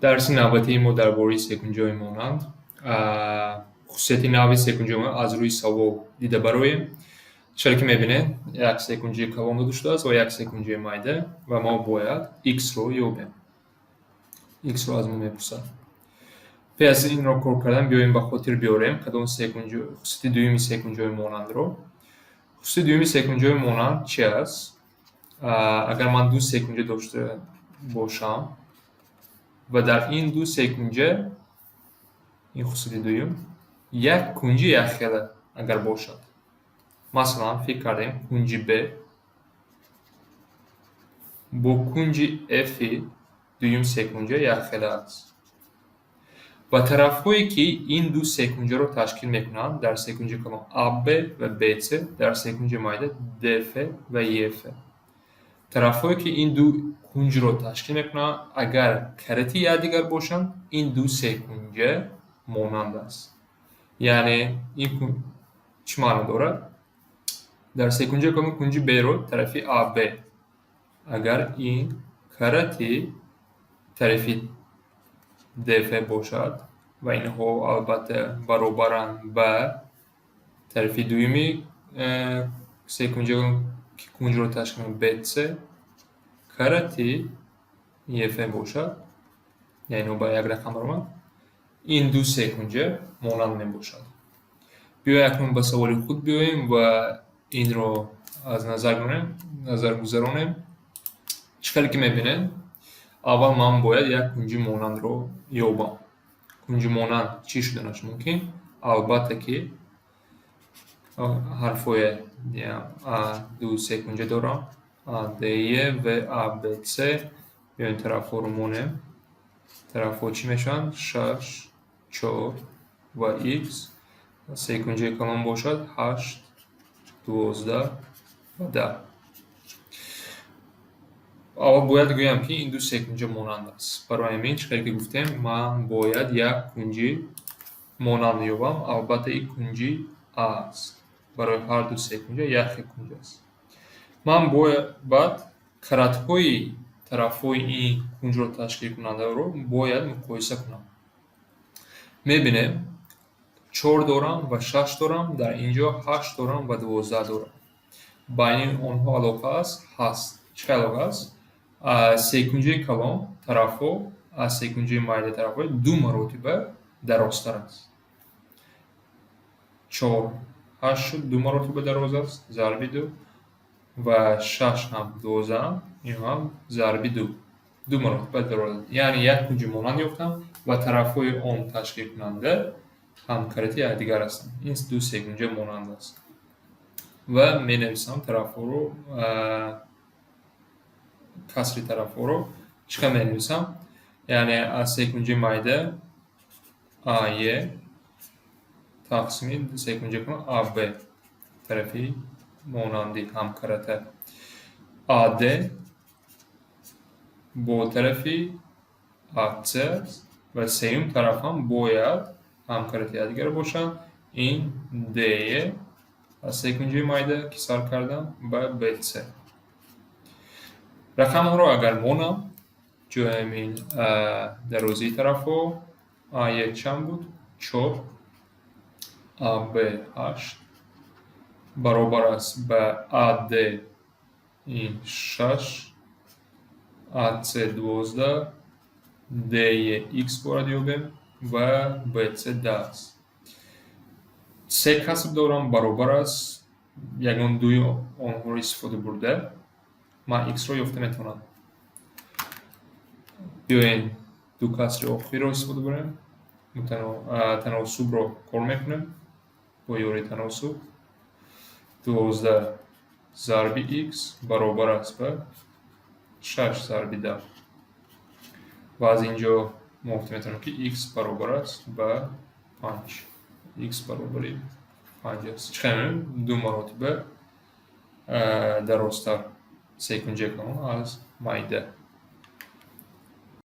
Дарси навбатии мо дар бораи секунҷаҳои монанд. Хусусияти нави секунҷаҳои монанд аз рӯи савол дида бароем. Чиро ки мебинед, як секунҷаи калон дода шудааст ва як секунҷаи майда, ва мо бояд x-ро ёбем. X-ро аз мо мепурсад. Пеш аз инро кор кардан, биёем, ба хотир биёрем кадом секунҷа, хусусияти дуюми секунҷаҳои монандро. Хусусияти дуюми секунҷаҳои монанд чи аст? Агар ман ду секунҷа дошта бошам ва дар ин ду секунҷа, ин хусусияти дуюм, як кунҷи якхела агар бошад, масалан, фикр кардем, кунҷи Б бо кунҷи Фи дуюм секунҷа якхела аст ва тарафҳое, ки ин ду секунҷаро ташкил мекунанд, дар секунҷаи калон АБ ва БЦ, дар секунҷаи майда ДФ ва ЕФ, тарафҳое, ки ин ду кунҷро ташкил мекунанд, агар карати якдигар бошанд, ин ду секунҷа монанд аст. Яъне ин чӣ маъно дорад? Дар секунҷаи калон кунҷи Б-ро тарафи АБ, агар ин карати тарафи ДФ бошад ва инҳо албатта баробаранд ба тарафи дуюми секунҷа, ки кунҷро ташкил мекунад, БЦ карати ЕФ бошад, яъне инҳо ба як рақам баробаранд, ин ду секунҷа монанд мебошад. Биёед, акнун ба саволи худ биёем ва инро аз назар гузаронем. Чӣ хеле ки мебинед, аввал ман бояд як кунҷи монандро ёбам. Кунҷи монанд чӣ шуданаш мумкин? Албатта ки ҳарфҳои А ду секунҷа дорам, АДЕ ва АБЦ. Биёед, тарафҳоро монем. Тарафҳо чӣ мешаванд? Шаш, чор ва х. Секунҷаи калон бошад ҳашт, 12 ва 10. Аввал бояд гӯям, ки ин ду секунҷа монанд аст. Барои ҳамин, чӣ хеле ки гуфтем, ман бояд як кунҷи монанд ёбам. Албатта, ин кунҷи А аст. Барои ҳар ду секунҷа як хел кунҷ аст. Ман бояд баъд каратҳои тарафҳои ин кунҷро ташкилкунандаро бояд муқоиса кунам. Мебинем, чор дорам ва шаш дорам, дар ин ҷо ҳашт дорам ва 12 дорам. Байни онҳо алоқа аст? Ҳаст. Чӣ хел алоқа аст? Секунҷаи калон тарафҳо аз секунҷаи майда тарафҳо ду маротиба дарозтар аст. Чор ҳашт шуд, ду маротиба дароз аст, зарби ду, ва шаш ҳам 12-ам, ин ҳам зарби ду. Ду маротиба дароз аст. Яъне як кунҷи монанд ёфтам ва тарафҳои он ташкилкунанда ҳамкарати якдигар ҳастанд. Ин ду секунҷа монанд аст. Ва менависам тарафҳоро, касри тарафҳоро чӣ хел менависам? Яъне аз секунҷаи майда АЕ тақсими секунҷаи калон АБ, тарафи монандӣ, ҳамкарата. АД бо тарафи АЦ аст ва сеюм тараф ҳам бояд ҳамкарати якдигар бошанд. Ин ДЕ аз секунҷаи майда, ки сар кардам, ба БЦ. Рақамҳоро агар монам, ҷои ҳамин дарозии тарафҳо, АЕ чанд буд? Чор, АБ ҳашт, баробар аст ба АД, ин шаш, АЦ 12, ДЕ х бояд ёбем ва БЦ 10 аст. Се каср дорам, баробар аст, ягон дуи онҳоро истифода бурда, ман х-ро ёфта метавонам. Биёед, ду касри охирро истифода барем. Таносубро кор мекунем бо ёрии таносуб. 12 зарби х баробар аст ба шаш зарби 10. Ва аз ин ҷо мо гуфта метавонем, ки х баробар аст ба панҷ. Х баробари панҷ аст. Чӣ хел мебинем? Ду маротиба дарозтар секунҷаи калон аз майда.